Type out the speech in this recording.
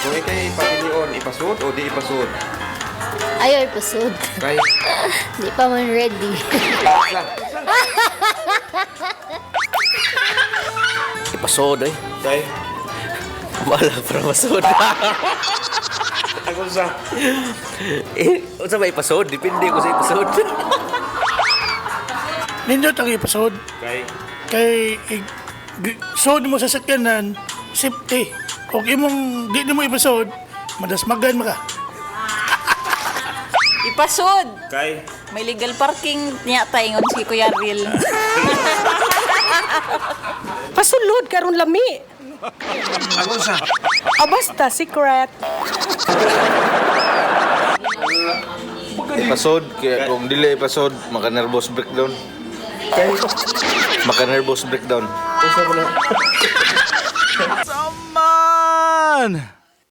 Kung ikay ipapilion, ipasud o di ipasud? Ayaw ipasud. Kay Di pa man ready. Ipasod eh. Kay Wala para masod. Ako sa Eh, unsa ba ipasod? Depende ko sa ipasod. Nindot ang ipasod. Kay Kay sod mo sa sakyanan, safety. Kung imong di nimo ipasod, madasmagan mo ka. Ipasod! Kay May legal parking niya tayo si Kuya Ril. Pasulod karon lami. Ako sa Ah, basta secret. Ipasod, kaya kung dili ipasod, maka-nervous breakdown. Kay Maka-nervous breakdown. Usa mo na. Saman!